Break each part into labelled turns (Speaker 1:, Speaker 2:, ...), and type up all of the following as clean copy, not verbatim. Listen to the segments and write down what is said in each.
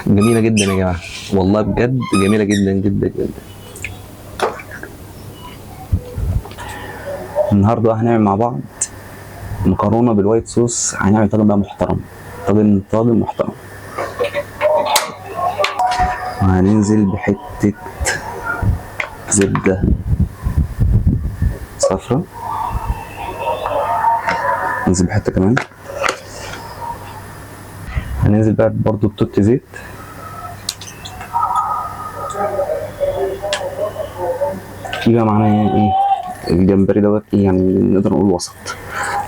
Speaker 1: جميلة جدا يا جماعة، والله بجد جميلة جدا جدا جدا. النهارده هنعمل مع بعض مكرونه بال white sauce. هنعمل طاجن بقى محترم، طاجن محترم. وهننزل بحته زبدة صفرا، ننزل بحته كمان. هننزل بقى برضو بتوت زيت. في بقى معانا يعني ايه الجمبري دوت، ايه يعني نقدر نقول وسط.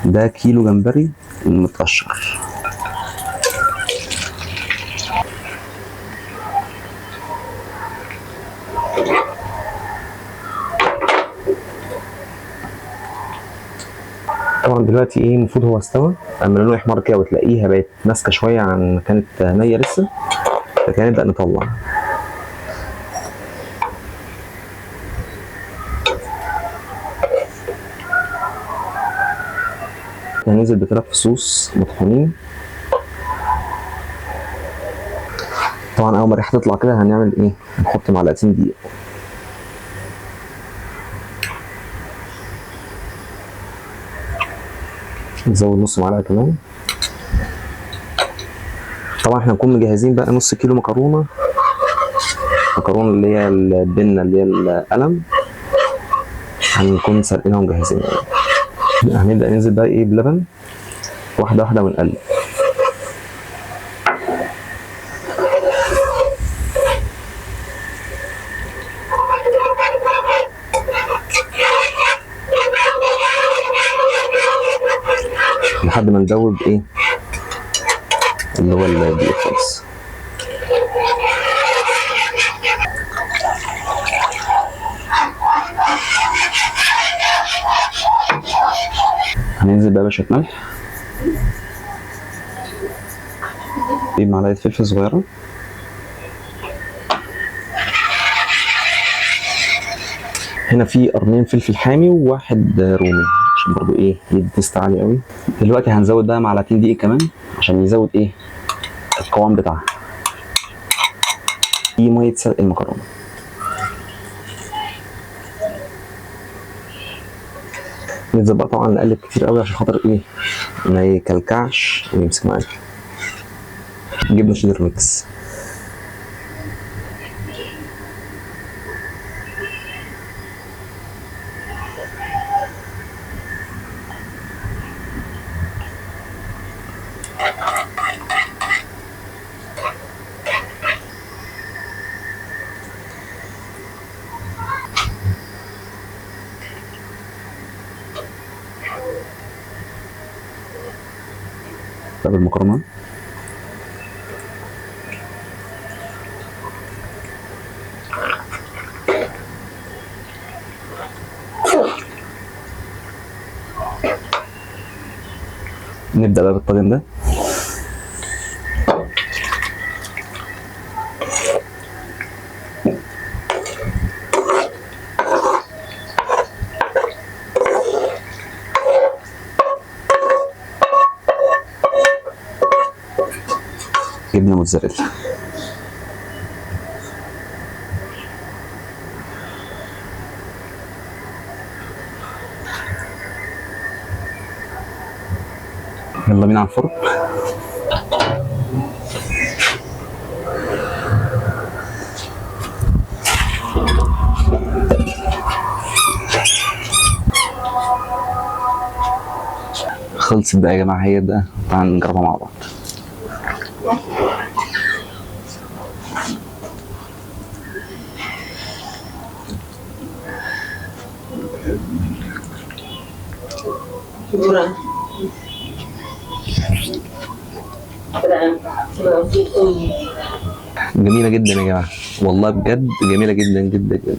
Speaker 1: ده كيلو جمبري متقشر. طبعا دلوقتي ايه المفروض هو استوى، اما لونه يحمر كده وتلاقيها بقت ماسكه شوية عن ما كانت نيه لسه، فكده نبدا نطلع. هننزل بثلاث فصوص مطحونين. طبعا اول ما الريحة تطلع كده هنعمل ايه، هنحط معلقتين دقيق. نزود نص معلقه كمان. طبعا احنا نكون مجهزين بقى نص كيلو مكرونه، مكرونه اللي هي البنه اللي هي القلم، هنكون سلقينها ومجهزينها. هنبدا ننزل بقى ايه بلبن واحدة واحدة ونقلب. لحد ما ندوب ايه اللي هو الدقيق خالص. هننزل بقى بشوية ملح، دي معلقة فلفل صغيرة، هنا في قرنين فلفل حامي وواحد رومي عشان برضو ايه يدي تيست عالي قوي. دلوقتي هنزود بقى معلقتين دقيق كمان عشان يزود ايه القوام بتاعها. دي مية سلق المكرونه. ننزل بقى طبعا نقلب كتير قوي عشان خاطر ايه ما يكلكعش ويمسك معانا. جبنه شيدر mix. طب المكرونه نبدأ بقى بالطاجن ده. جبنه موتزاريلا. يلا بينا على الفرن. خلصت بقى يا جماعة، هي ده تعالوا نجربها مع بعض. جميلة جدا يا جماعة، والله بجد جميلة جدا جدا جدا.